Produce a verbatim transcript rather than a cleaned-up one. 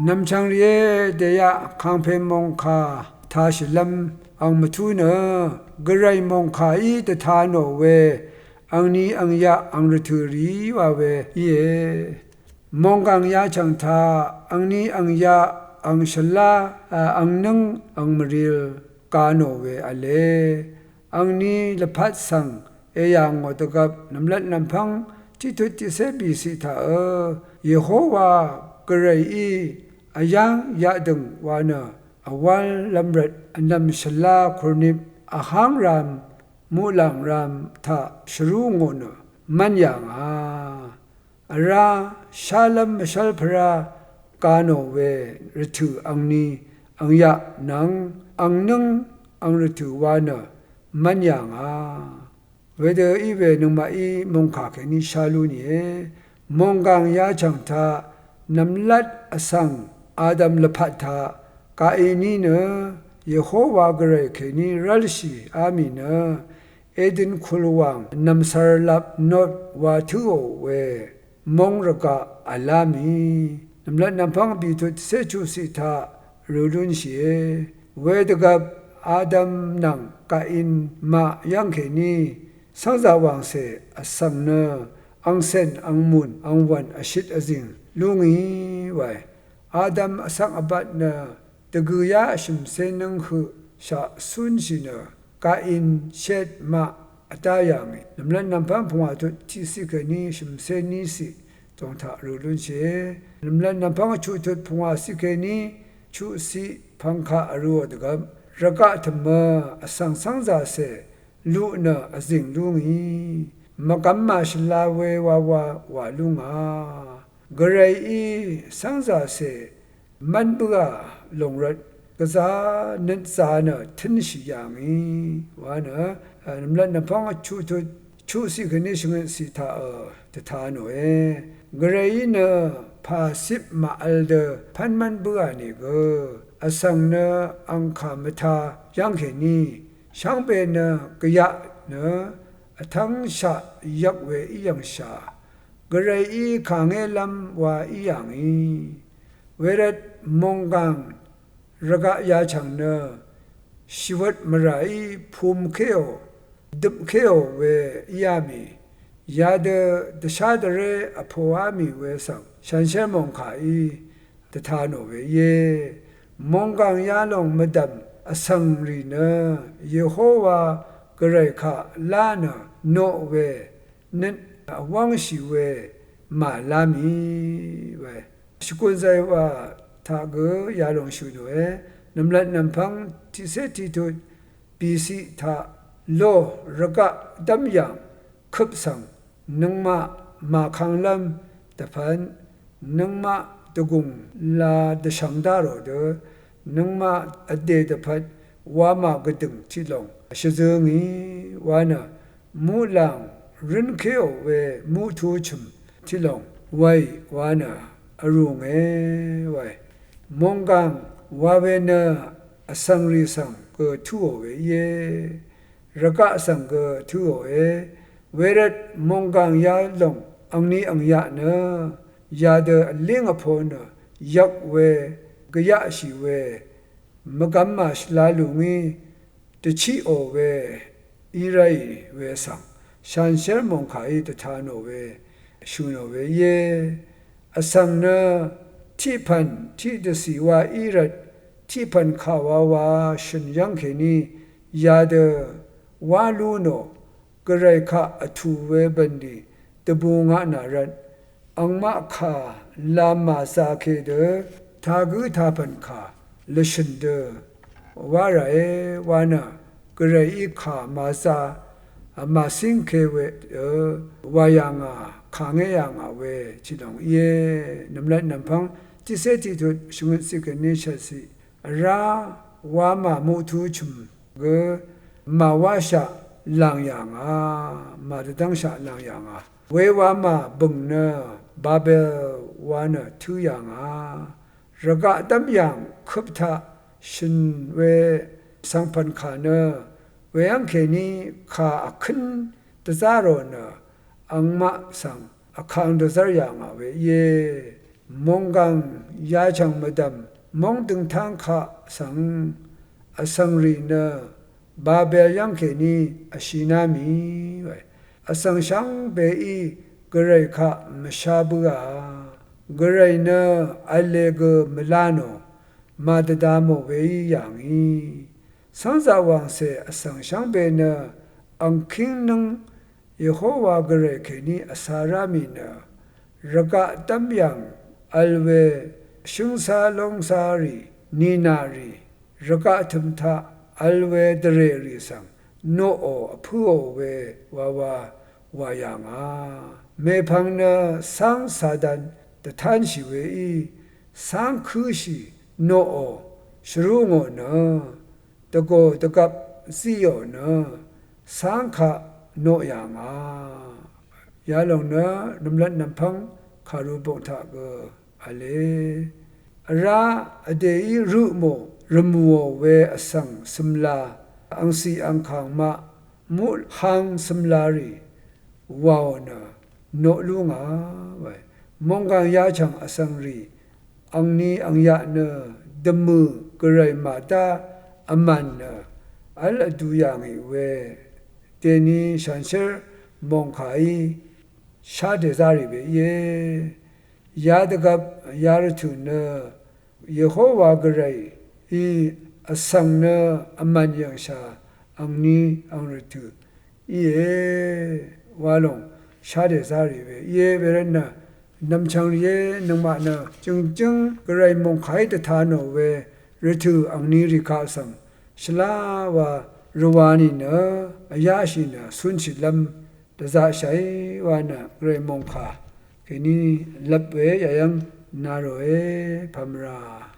Nv̀mchv̀ng rìé, dèyaq kàngpè mòngkà tāshìlv́m ang mvtú nø, gvray mòngkàí dvta nò we angni angyaq ang rvtø̀ rìí wa we íe. Mònggàng yachv̀ng taq angni angyaq ang shvlá, a, ang nǿng ang mvril ga nò we v̄le. Angni lvpat svng èyà ngò dvgvp nv̀mlat nv̀mpv́ng tiqtut tiqcé bìciq taq ø, Yehowa gvrayí vyáng yaqdø̀ng wa nø vwv́llv́m rvt vnv̀m shvlá kurnip vháng ram muqlàng ram taq shvrú ngò nø mv́n yà ngà. Vrá shálv́m mvshv́lpvrá ga nò we rvtø̀ angni angyaq nvng ang nǿng ang rvtø̀ wa nø mv́n yà ngà. Wedø í we nøngmaqí mòngkà kèní shá lú nìe. Mònggàng yachv̀ng taq nv̀mlat vsvng Adam lvpat taq Kainí nø Yehowa gvray kèní rv́lshìá mì nø Edøn kulwàng nv̀msvr lap not wa tǿò we móng rvgaq v̀lá mì. Nv̀mlat nv̀mpv́ng bìtut tiqcé chuqciq taq rø lúnshìe. Wedvgvp Adam nvng Kain maq yv́ng kèní cv́ngzà wàngcè vsvng nø angcèn angmùn angwv̀n vshit vzìng lú ngì wae. Adam vsvng vbat nø dvgø̀yá vshø̀mcé nǿng høqshaq cúnshì nø Kain, Shet maq vdá yà ngì. Nv̀mlat nv̀mpv́ng pungwà tut tiqciq kèní shø̀mcé níciq dòng taq rø lúnshìe. Nv̀mlat nv̀mpv́ng chuqtut pungwà ciq kèní chuqciq pvngkaq vrøò dvgvp rvgaq tø̀mø vsvng cv́ngzàcè luq nø vzìng lú ngì. Mvgvm màshvla we wawa wà lú ngà. Gvrayí cv́ngzàcè mv́n bǿà lòng rvt gvzá nøt zā nø tǿnshì yà ngì wa nø, nv̀mlat nv̀mpv́ng chuqtut chuqciq kèní shvngøtciq taq ø dvta nòe. Gvrayí nø pàcip màvl dø pv́n mv́n bǿà nìgø vsvng nø angkà mvtā yv́ng kèní shvngbe nø gvyaq nø vtv́ngshaq yvk we í yv̀ngshà. Gvrayí kàngélv́m wa í yà ngì. Wervt mònggàng rvgaq yachv̀ng nø shìwøt mvràí pumkéò døpkéò we íá mì. Yadø dvshá dvré vpoá mì we svng shanshér mòngkàí dvta nò we íe. Mònggàng yalòng mvdv̀m vsvng rì nø Yehowa gvray kaq lá nø noq we nøt vwv́ngshì we màlá mì we. Shvgùn zàywà taq gø yalòng shø̀ nòe. Nv̀mlat nv̀mpv́ng tiqcé tiqtut bìciq taq lo rvgaq dv́myàng køp svng nøngmaq màkanglv́m dvpvt nøngmaq dvgùng la dvshvng dá rò dø nøngmaq vdè dvpvt wamà gvdø̀ng tiqlòng shvzø̄ ngì wa nø muqlàng rǿnkéò we muqtu chø̀m tiqlòng waì wa nø vrùnge waì. Mònggàng wa we nø vsvng rì svng gø tǿò we íe. Rvgaq svng gø tǿòe. Wervt mònggàng yalòng angni angyaq nø yadø vlíng vpo nø yvk we gvyaqshì we mvgvm màshvla lù ngí dvchiqò we í ráì we svng shanshér mòngkàí dvta nò we shø̀ nò we íe. Vsvng nø tiqpv̀n tiqdvcì wa í rvt tiqpv̀n kà wawa shø̀n yv́ng kèní yadø wá lú nò. Gvray kaq vtù we bv̀nlì dvbù ngaq nà rvt angmaq kà lam màzake dø tagǿ tapv̀n kà lvshø̀n dø wá ràe wa nø gvrayí kà màza màcíngke we dø wà yà ngà kàngé yà ngà we tiqlòng íe. Nv̀mlat nv̀mpv́ng tiqcé tiqtut shvngøt ciq kèní shvtciq vrá wamà muqtu chø̀m gø màwáshaq làng yà ngà, màdvdv́ngshaq làng yà ngà. Wewamà bø̀ng nø Babel wa nø tǿ yà ngà. Rvgaq dv́myàng køp taq shø̀n we svngpv̀n kà nø weyv́ng kèní kà vkǿn dvzá rò nø angmaq svng vkang dvzv́r yà ngà we íe. mònggàng yachv̀ng mvdv̀m móng døngtáng kaq svng vsvng rì nø Babel yv́ng kèní vshiná mì we. Vsvng shvngbeí Gvray kaq mvshá bǿà. Gvray nø v̄le gø mvlá nò màdvda mò weí yà ngì. Cv́ngzà wàngcè vsvng shvngbe nø angkíng nǿng Yehowa Gvray kèní vcā rá mì nø rvgaq dv́m yv̀ng vl we shǿngcá lóngcá rì, ninà rì, rvgaq tø̀m taq vl we dvrè rì svng noqò vpǿò we wawa wà yà ngà. Mèpvng nø cáng Satan dvtánshì weí cáng kǿshì noqò shvrú ngò nø dvgò dvgvp zíò nø cáng kaq noq yà ngà. Yalòng nø nv̀mlat nv̀mpv́ng kàru bok taq gø v̄le. Vrá vdèí rø mò rvmùò we vsvng cømla angcì angkàng maq muqhang cømla rì wàò nø noq lú ngà we. Mònggàng yachv̀ng vsvng rì angni angyaq nø dvmø̀ Gvray màdá vmàn nø v́l vdu yà ngì we. Dèni shanshér mòngkàí shá dèzá rì we íe. Yadvgvp yarvtø̀ nø Yehowa Gvrayí vsvng nø vmàn yv̀ngshà angni angrvtø̀ íe wa lòng shá dèzá rì we íe. Wervt nø nv̀mchv̀ng rìé nøngmaq nø jø̀ngjǿng Gvray mòngkàí dvta nò we rvtø̀ angni rì kaq svng shvlá wa rvwā nìnø vyáshì nø cúnshìlv́m dvzaqshàí wa nø Gvray mòngkà kèní lvp we yayv́ng na ròe pàmvrà.